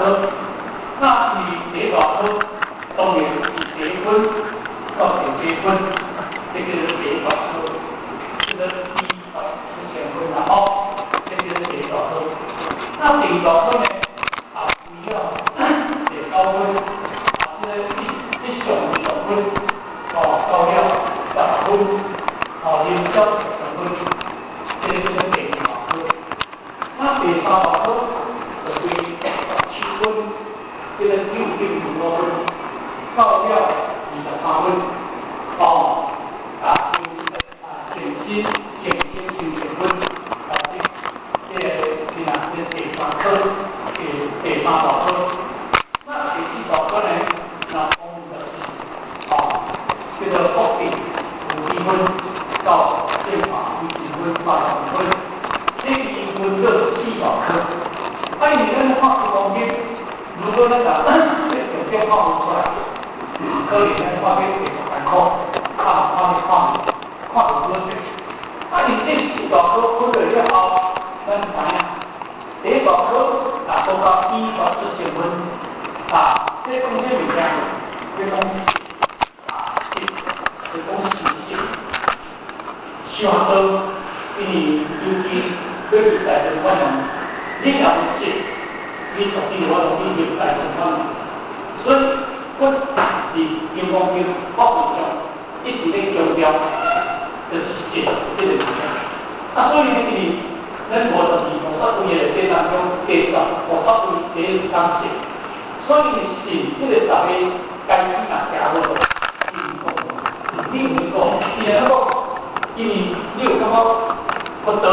科。那伊第一大科當然是第一分到第八分，這叫做第一大科，叫做依法出現分啦吼，這叫做第一大科。那第二大科呢？啊，除了第九分，啊，這個這上上分，哦，到了10分，哦，連續10分，這個叫做第二大科。那第三大科就是17分，這個9.5分，到了23分，哦，啊，啊，善心、善心修善分，啊，這個是哪？這第三科，第三大科。那第四大科呢？那講就是，哦，叫做福地有機分到正法有機分82分，這是分做四大科。啊，因為咱看金剛經，如果咱把這重點看無出來，可能咱看去會艱苦，看看看看無好勢。啊，因這四大科分落了後，咱知影，第一大科啊，講到依法出現分，啊，這講啥物件？這講啊，這講事實。傷多，因為尤其要去大乘法門，你若有識，你絕對有法度去入大乘法門。所以，我佇金剛經法會中一直咧強調，就是識這個物件。啊，所以呢，因為咱52菩薩位的內底當中，第十菩薩位第一講識，所以信這個十個階級若行落，你有講，伊安怎講？因為你有感覺佛陀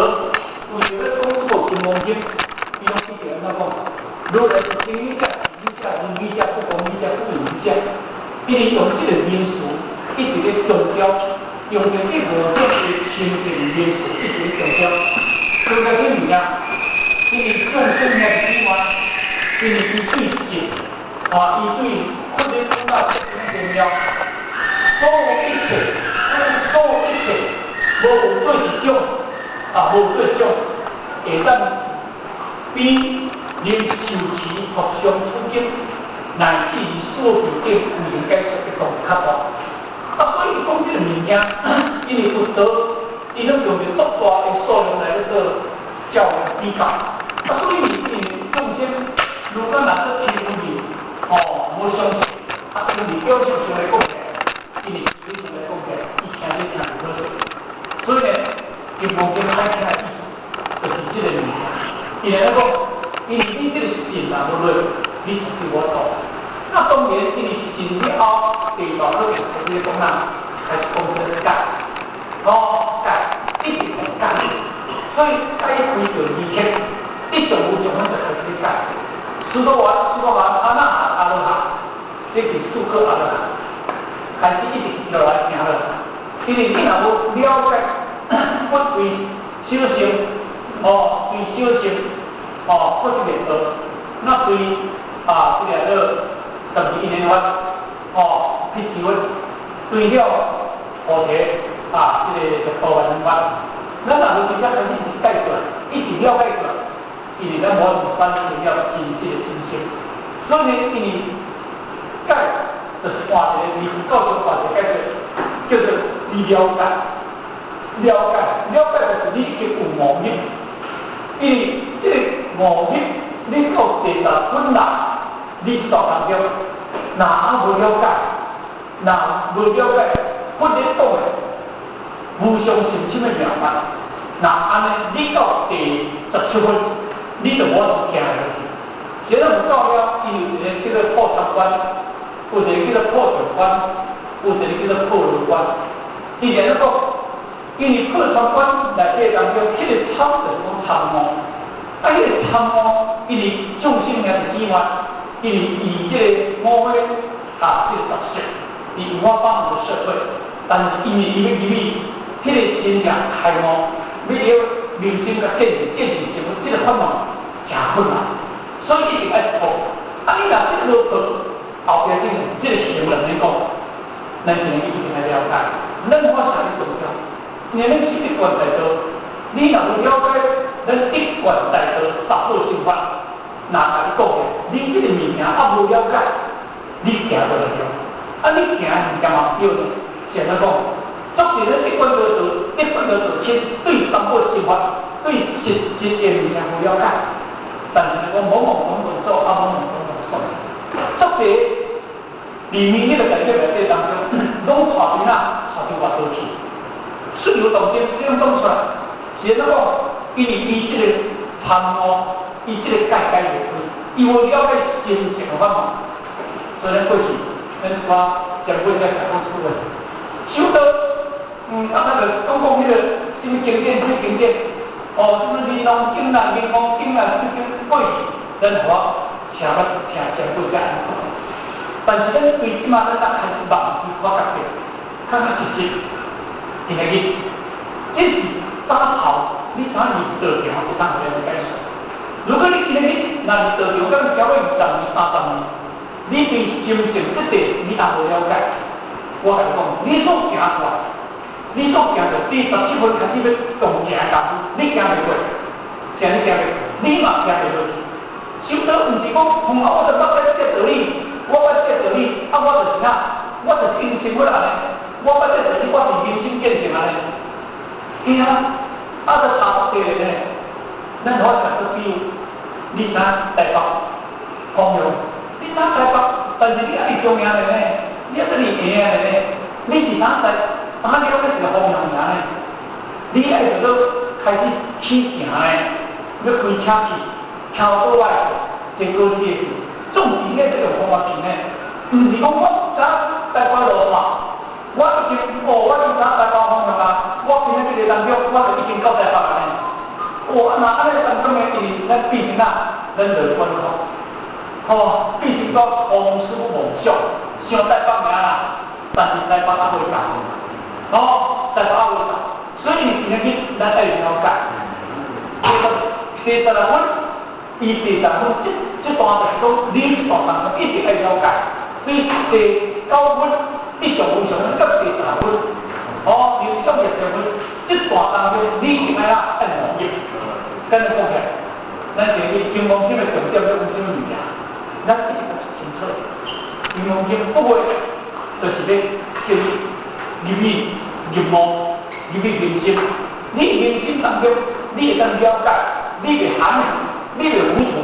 為著欲講這部金剛經，伊攏記著按怎講？如來是經語者、智語者、言語者、不共語者、不異語者，因為用這個名詞一直咧強調，用著這五種的親近名詞一直咧強調，強調啥物件？因為眾生遐以外，因為伊對識，啊，伊對佛咧講到這麼重要，所有一切，所有一切，無有對一種，啊，無對一種，會當比能受持佛上此經，乃至所知境有能解說的講較大。啊，所以講這個物件，因為佛陀伊攏用著足大的數量來咧做教育比較。啊，所以因為眾生如果若閣聽有字，哦，無相信，啊，因為表面上來講起來，因為表面上來講起來，伊聽咧聽無好勢。所以呢，金剛經愛聽的意思，就是這個物件。伊來講，因為你這個信若無落，你絕對無法度。那當然，因為信了後，第二大科就開始講哪，開始講這個戒，哦，戒，一直講戒，所以戒非常明確，一上有上咱就開始戒。斯多含，斯多含，阿那含，阿羅漢，這是四個阿羅漢，開始一直落來聽落。因為你若無了解，佛對小乘，哦，對小乘，哦，佛這個道，那對啊，這個做12因緣法，哦，彼此法，對了菩提啊，這個十八萬法，咱若無直接開始一解出來，一直了解出來，因為咱無法度產生了真實的信心。所以呢，因為解就是換一個，你佛教就換一個解說，叫做你了解，了解，了解就是你已經有悟入，因為這個悟入，你到第十分啦，你這段當中，若還無了解，若無了解，佛咧講的無上甚深的妙法，若按呢，你到第17分，你就無法度行落去。這個有到了，伊有一個叫做破參關，有一個叫做破相關，有一個叫做破羅關。伊按怎講？因為破參關內底當中，彼個參就是講參悟，啊，彼個參悟，因為眾生兄弟姊妹，因為以這個五蘊啊，這個雜色，佇五花八門的社會，但是因為伊欲入去，彼個真正開悟，欲了明心佮見性，見性成佛，這個法門誠困難，所以一定愛破。啊，你若這個無破，後壁這個這個行人來講，咱就一定愛了解。咱我啥物宗教？因為咱是一貫大道，你若無了解咱一貫大道十寶心法，若共你講的，你這個物件猶無了解，你行無來著。啊，你行物件嘛毋對呢？是按怎講？足濟咧得觀得道，得觀得道親，對三寶正法，對實質的物件無了解。但是講懵懵懂懂做，啊懵懵懂懂算。足濟裡面彼個大業內底當中，攏帶囡仔帶著外道去，出遊當中這種講出來，是按怎講？因為伊這個貪污，伊這個解解袂開，伊無了解真正的法門，所以咱過去，咱看前輩在講出來，修道，啊，咱就講講彼個什麼經典，什麼經典，哦，什麼玲瓏經啦、明王經啦，什麼經過去，咱予我聽捌聽前輩在按怎講。但是咱對這馬咱開始望去我覺得，較較實實，今仔日，這是早頭，你怎入道場會當予咱解說。如果你今仔日若入道場，敢超過20年、30年，你對心性這塊你也無了解，我共你講，你所行出來，你所行到第17分開始欲動行的功夫，你行袂過，啥你行袂，你嘛行袂落去。修道毋是講，啊，我就捌這道理，我捌這道理，啊，我就是啥，我就是因生活按呢，我捌這道理，我是明心見性按呢。對啊，啊，就差不多呢。咱好舉個比喻，你知台北方向，你知台北，但是你猶佇中央的呢，你猶佇下的呢，你是哪在？哪了解一個方向爾呢？你愛就做開始起行呢，欲開車去，超倒來坐高鐵去，總是咧這個方法去呢，毋是講我知台北路線，我已經哦，我已經知台北方向啊，我今仔這個當中，我就已經到台北啊呢。哦，啊若按呢當中呢，因為咱變成啊，咱就觀空，吼，變成講空思妄想，想台北爾啦，但是台北猶未到，吼，台北猶未到，所以今仔日咱愛了解。第16分，伊第十分，這段就是講，你這段當中一定愛了解。對第9分，你上無上到第十分，哦，流上業上分，這段當中你一定愛啦愛努力。敢若講起來，咱這個金剛經的重點欲講啥物物件？咱一定愛清楚。金剛經不過就是欲叫你入去入悟，入去明心。你明心當中，你會當了解，你袂含糊，你袂糊塗，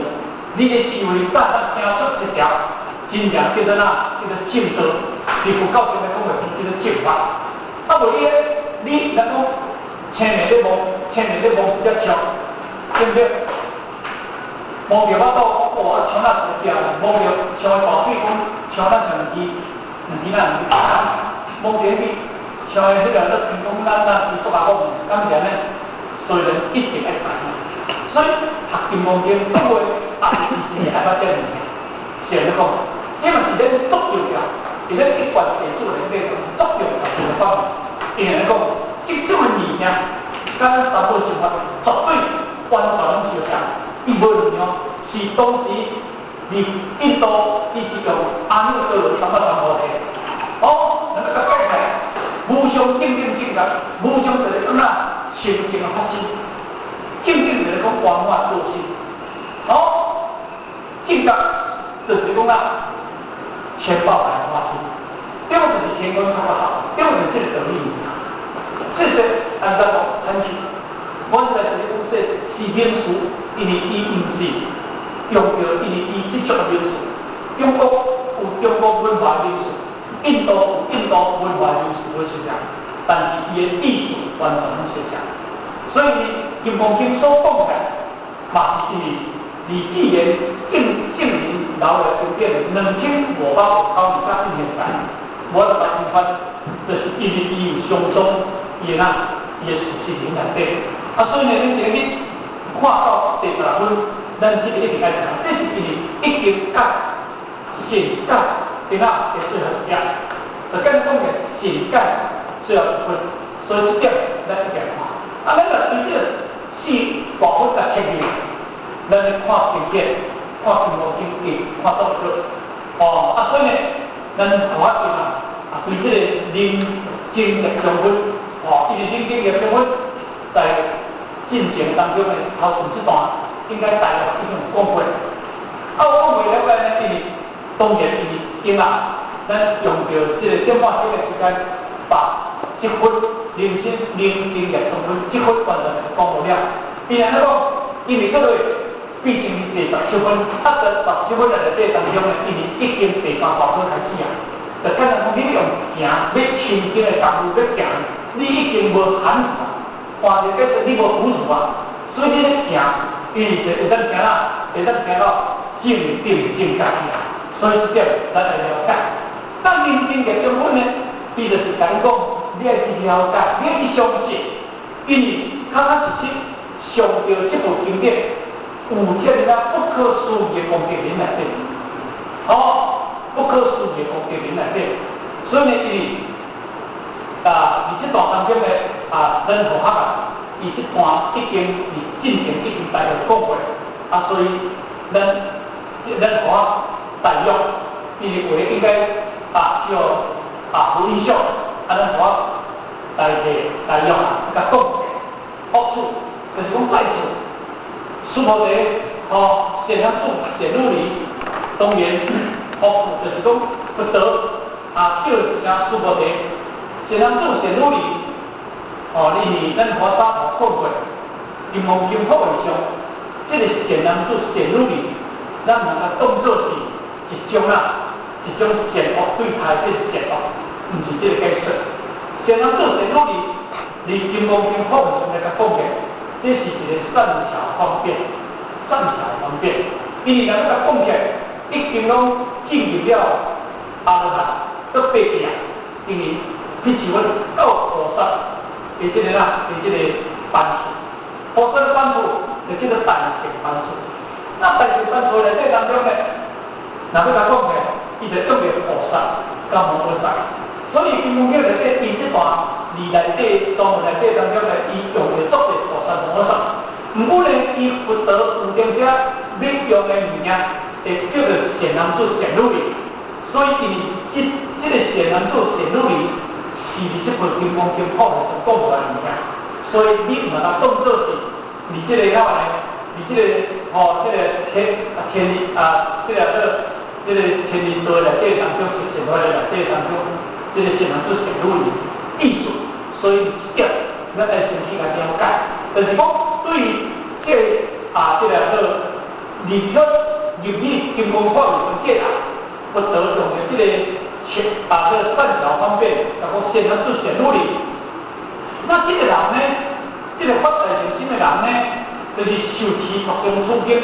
你的思維早當聽出一條真正叫做哪？叫做正道。佇佛教上面講的是叫做正法。啊，無你，你若講青暝咧摸，青暝咧摸一隻槍，對毋對？摸著腹肚，哦，啊，槍仔是正，摸著槍的大腿，講槍仔像兩支，兩支哪兩支摸著彼槍的彼個咧，聽講咱咱是作阿講，敢是按呢？所以人一定愛知影。所以讀金剛經不過也是是愛捌這個物件，是按呢講？這嘛是咱足重要，佇咱一貫弟子內底足重要一個方面。因為講，這種的物件，佮咱三寶生活絕對完全攏相像。伊無兩樣，是當時佇印度，伊是用阿耨多羅三藐三菩提。哦，咱欲共解開，無上正等正覺，無上就是講啊，清淨的法身，正等就是講圓滿道心。哦，正覺就是講啊，千寶萬化身，對，就是天光較好，對，就是這個道理。這個按怎講？很清，我在這裡講說是名詞，因為伊毋是用著，因為伊這種名詞，中國有中國文化名詞，印度有印度文化名詞，無相像，但是伊的意思完全攏相像。所以《金剛經》所講的，嘛是因為李繼元證證明老的經典2559年到現在，無法度完翻，就是因為伊有相當伊的哪，伊的事實佇內底。啊，所以呢，咱這個看到第十六分，咱這個一定愛知，這是因為已經甲信解對哪的最後一點，就簡講的信解最後一分，所以這點咱一定愛看。啊，咱若對這個四大分共切入，咱咧看經典，看金剛經，看到個，哦，啊，所以呢，咱看一啊，啊，對這個人證業相分，哦，因為人證業相分在進程當中的頭前這段，應該大約已經有講過。啊，有講過了，當然伊應啊，咱用著這個點半鐘的時間，把積分人生寧靜業中分積分完全講無了。伊按呢講，因為這個畢竟是第17分，啊，這十七分內底當中呢，因為已經第三大課開始啊，就簡單講，你用行欲親近的功夫欲行，你已經無含糊，換一個解釋，你無糊塗啊，所以你咧行，伊是會當行啦，會當行到正定境界去啊。所以這點咱愛了解。那寧靜業中分呢，伊就是共你講，你愛去了解，你愛去相信，因為確確實實上著這部經典，有這爾啊不可思議的功德林內底，哦，不可思議的功德林內底，所以呢，伊啊，佇這段當中呢，啊，咱同學啊，伊這段已經佇進前已經大約講過，啊，所以咱同學大約伊的話應該啊叫啊無影響，啊，咱同學大體大約啊，共講復次，就是講再次。須菩提，吼，善男子、善女兒，當然，復次就是講佛陀啊，叫一聲須菩提，善男子、善女兒，哦，因為咱佛早講過，金剛經普會上，這個善男子、善女兒，咱毋通當做是一種啊，一種善惡對待，這個善惡，毋是這個解釋。善男子、善女兒，佇金剛經普會上來共講的，這是一個善巧方便，善巧方便。因為若欲共講起來，已經攏進入了阿羅漢，閣爬起來，因為彼是阮到菩薩的這個啦，的這個班次，菩薩的班次就叫做大乘班次。那大乘班次內底當中呢，若欲共講起來，伊就用著菩薩佮摩訶薩。所以金剛經內底，伊這段字內底，專門內底當中呢，伊用的足濟菩薩摩訶薩。毋過呢，伊佛陀有當時欲用的物件，會叫做善男子、善女兒。所以伊這個善男子、善女兒，是佇這部金剛經普會上講出來的物件。所以你毋通當做是佇這個遐呢，佇這個吼，這個天啊天啊，這個做這個天人道內底當中，是善法的內底當中，這個善男子、善女兒意思。所以這點咱愛先去共了解。就是講對於這個啊，這個做入入去金剛普會上這人，佛陀用的這個啊，這個善巧方便，共講善男子、善女兒。那這個人呢，這個發大乘心的人呢，就是受持讀誦此經，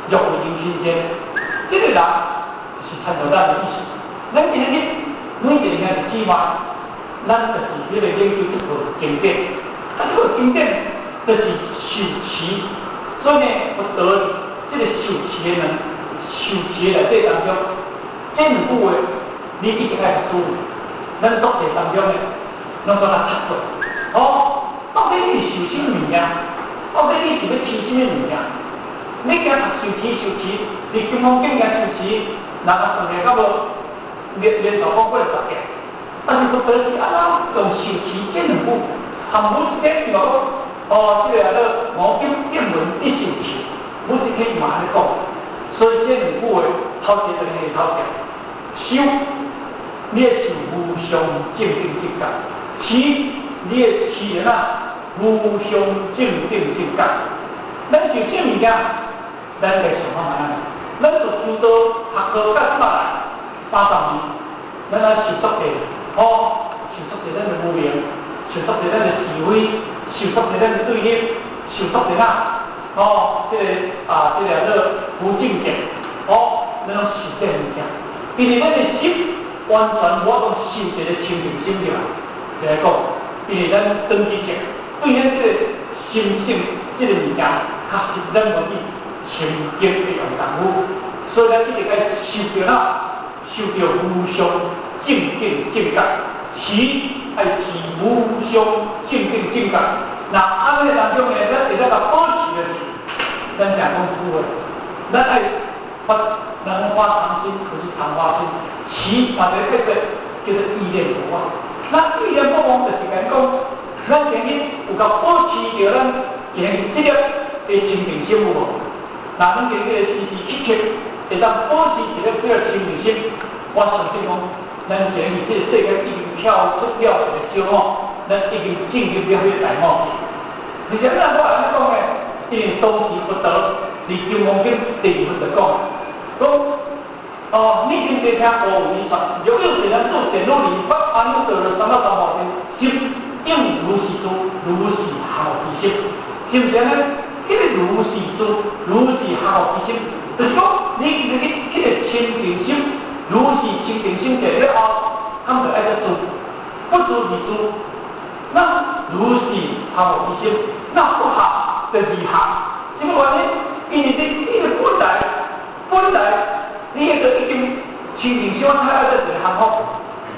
若為人親見，這個人是參照咱的意思。咱今日每一個兄弟姊妹，咱就是彼個研究這部經典。啊，這部經典就是受持，所以呢，佛陀這個受持的人，受持的內底當中，這兩句話你一定愛注意。咱讀冊當中呢，攏總愛讀過。哦，到底你是受啥物件？到底你是欲持啥物物件？你驚讀受持受持，佇金剛經驚受持，若甲算起來敢無連連續講過十件。但是佛陀是按怎用受持這兩句，含每一個伊嘛講，哦，這個叫做我今見聞得受持，每一個伊嘛按呢講。所以這兩句話頭一個就是頭一個，修，你會受無上正等正覺；持，你會持啊無上正等正覺。咱受啥物件？咱來想看覓啊？咱讀修道學道到這擺來30年，咱愛受足濟，哦，受足濟咱的無明，受足濟咱的是非，受足濟咱的對立，受足濟啊，哦，這個啊，這個叫做無正見，哦，咱攏受這物件，因為咱的心完全無法度受一個清淨心入來，就來講，因為咱長期性對咱這個心性這個物件，確實咱無去清淨的用功夫，所以咱一定愛受著哪，受著無上正等正覺，持愛持無上正等正覺。那按呢當中呢，咱會使共保持的是，咱誠講句話，咱愛發，咱講發長心，可是曇花心，持嘛就叫做叫做意念不忘。那意念不忘就是共講，咱今日有共保持著咱今日這個的清淨心有無？那咱今日時時刻刻會當保持一个比較清淨心，我相信講，咱今日這個世界已經跳出了一个小我，咱已經進入了彼个大我。為啥物我按呢講呢？因為當時佛陀佇《金剛經》第二分就講，講哦，你聽這聽無為說，若有一人做善女兒，發阿耨多羅三藐三菩提心，應如是做，如是降伏其心，是毋是按呢？彼个如是做，如是降伏其心，就是講你去彼个清淨心，如是清淨心建了後，他們就愛做，不住而住。那如是降伏其心，那不合就離合，什麼原因？因為你你本來你彼个已經清淨心，他愛做一個降伏。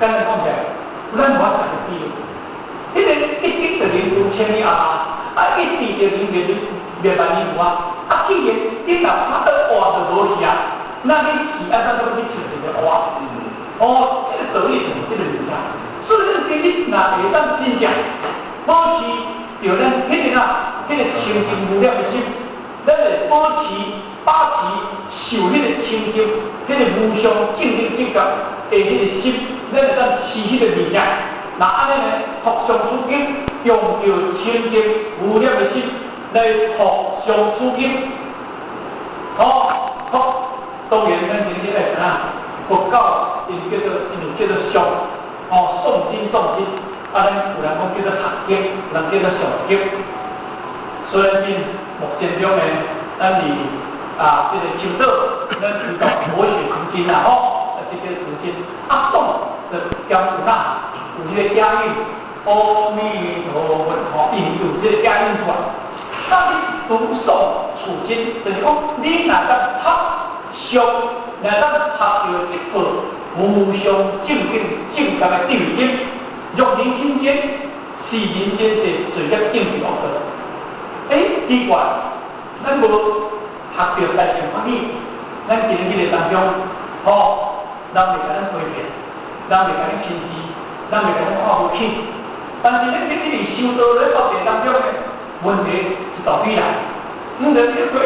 簡單講起來，咱無法度比。彼个一滴就能度千里啊，啊一滴就能滅滅萬二無啊。啊，既然你若拍到活就無去啊，那你是按怎去揣一个活？哦，這個道理就是這個物件。所以咱今日若會當真正保持著咱彼个啊，彼个清淨無染的心，咱會保持把持受彼個清淨、彼個無上正等正覺的彼個心，咱會當持彼個物件。若按呢呢，福相處境，用著清淨無染的心來福相處境。哦，好，當然咱今日來怎啊？佛教因叫做誦，哦，誦經誦經，啊，咱有人講叫做讀經，有人叫做誦經。所以咱目前中呢，咱佇啊，這個青島，咱推動佛學讀經啦，吼，啊，這個讀經，啊，誦就兼有哪有彼個押韻，阿彌陀佛，吼，伊有這個押韻出來。那你讀誦處經，就是講你若當讀誦，若當讀著這個無上正等正覺的智慧經，若人聽見，是人間世罪業應是惡道。欸，奇怪，咱無學著大乘法語，咱佇彼个當中，吼，人袂共咱批評，人袂共咱輕視，人袂共咱看無起。但是咱佇這裡修道咧過程當中呢，問題一大堆來，毋著你過。